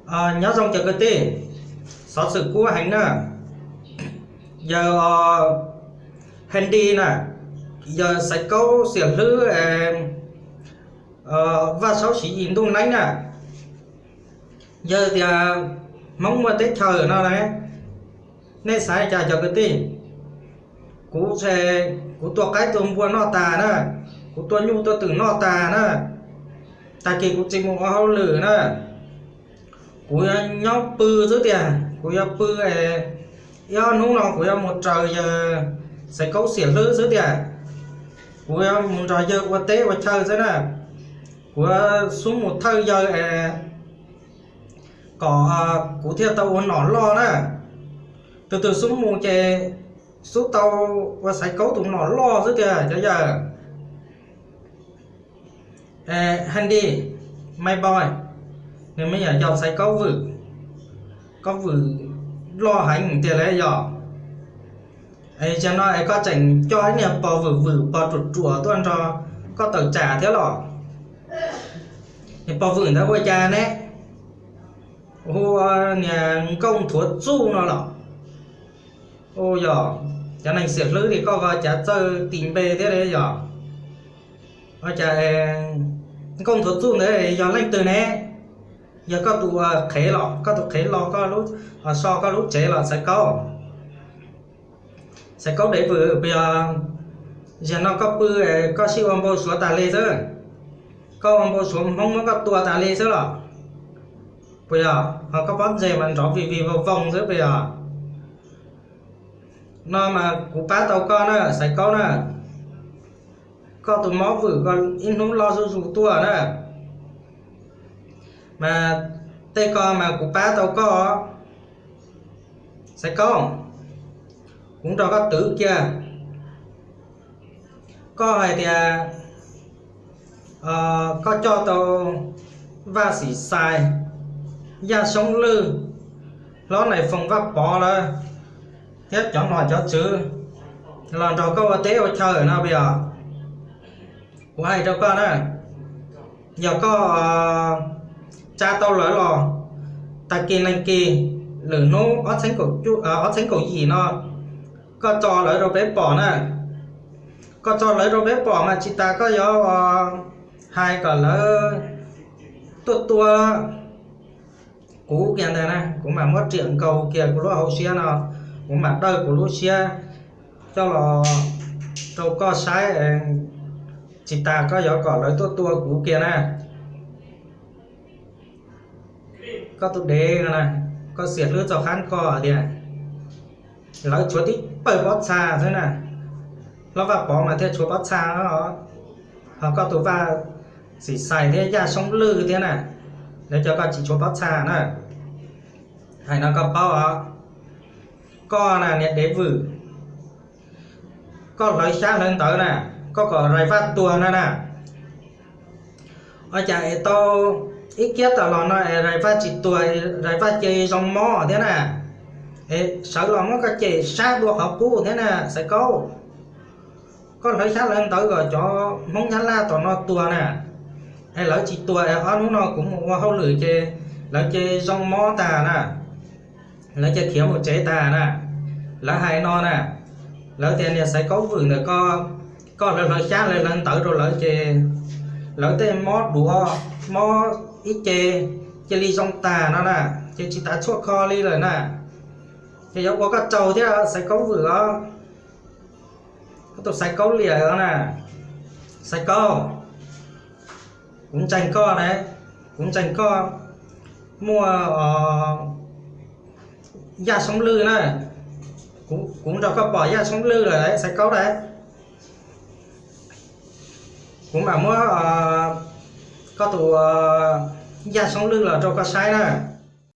Nyob zoo cov kwv tij, xov xwm kub heev na. Yawg Handy na, yawg Xaiv Kaub xiam hlwb Vaj Saub Siv Yis ntuj neeb na. Yawg tias Hmoob muaj teb chaws no na, nej xav cas cov kwv tij? Kuv, kuv tua qaib tua npua noj tas na, kuv tua nyuj tua twm noj tas na, tag kis kuv tsis mus ua hauj lwm na. Kuv yuav nyob pw xwb tiag, kuv yuav pw, ib ob hnub no kuv yuav mus raws yawg Xaiv Kaub xiam hlwb xwb tiag. Kuv yuav mus nrog yawg ua teb ua chaw xwb na. Kuv xub mus thawj yawg kom kuv thiaj tau ua nom loj na. Tus twg xub mus ces xub tau ua Xaiv Kaub tus nom loj xwb tiag cov yawg. Handy, Maiv Npoi, nws me nyuam yaus Xaiv Kaub Vwm, Kaub Vwm loj heev tiag li yog. Es zaum no es koj tseem coj ib niag pog vwm vwm pog ruam ruam tuaj nrog koj tawm tsam thiab los? Niag pog vwm ntawd ua cas ne? Hu ua niag Nkauj Nthuav Txuj no los? Yog, cov neeg xiam hlwb li koj ko cav txawj tis npe thiab li yog. Ua cas Nkauj Nthuav Txuj ntawd yog leej twg ne? Yog koj tus qhev los, koj tus qhev los koj, so koj lub tsev los Xaiv Kaub? Xaiv Kaub dev vwm, puas yog? Zaum no koj pw, koj sib ua npau suav tas li xwb. Koj ua npau suav Hmoob muab koj tua tas li xwb los? Puas yog? Ho koj pob ntseg mas nrov vij vij voog voog xwb puas yog? No mas kuv pab tau koj na Xaiv Kaub na. Koj tus mob vwm ko ib hnub loj zuj zus tuaj na. Mas tej ko mas kuv pab tau koj. Xaiv Kaub, kuv nrog koj twv kiag. Koj hais tias koj coj tau Vaj Xim Xais, Yaj Soob Lwj, Hlob Nais Foos Vaj Pov lawm thiab cov nom cov tswv los nrog koj ua teb ua chaw no puas yog? Kuv hais rau koj na, yog koj tsa tau lawv los tag kis neeg kis lwm hnub ob txhiab kaum yim no koj tso lawv rau peb pom na. Koj tso lawv rau peb pom mas tsis tas koj yuav hais kom lawv tuaj tua kuv kiag ntag na, kuv mam muab riam nkaus kiag kuv lub hauv siab no, kuv mam dawj kuv lub siab coj los rau koj saib. Tsis tas koj yuav kom lawv tuaj tua kuv kiag na. Koj tus dev, koj xiam hlwb txog qab koj tias lawv tshuav tib pawg pob txha xwb na. Hlob Vaj Pov mas thiaj tshuav pob txha, ho koj tus Vaj Xim Xais thiab Yaj Soob Lwj thiab na, lawv cov koj tsis tshuav pob txha na. Hais no koj paub os. Koj na niag dev vwm, koj hlawv xyab hlawv ntawv na, koj kom Rais Vaj tuag no na. Ua cas es tau ib kiab tas los no es Rais Vaj tsis tuag, Rais Vaj cia zoo mob thiab na. Es sawv los muab koj cem sab dua qhov qub thiab na Xaiv Kaub. Koj hlawv xyab hlawv ntawv kom cov Hmoob Nyab Laj tom no tuag na. Es lawv tsis tuag es ob hnub no kuv mus ua hauj lwm ces lawv cia zoo mob tag na. Lawv cia khiav mus tsev tag na. Lawv hais no na, lawv tias niag Xaiv Kaub Vwm ntawm ko, koj hlawv hlawv xyab hlawv hlawv ntawv rau lawv ces lawv tej mob duav, mob ib ce cia li zoo tag no na, ces tsis tas tshuaj kho li lawm na. Ces yuav ua koj tsaug thiab Xaiv Kaub Vwm os. Koj tus Xaiv Kaub Liam os na. Xaiv Kaub, kuv ntseeg koj na, kuv ntseeg koj muaj Yaj Soob Lwj na. Kuv nrog koj pom Yaj Soob Lwj lawm Xaiv Kaub na. Kuv mam muab koj tus Yaj Soob Lwj los rau koj saib na.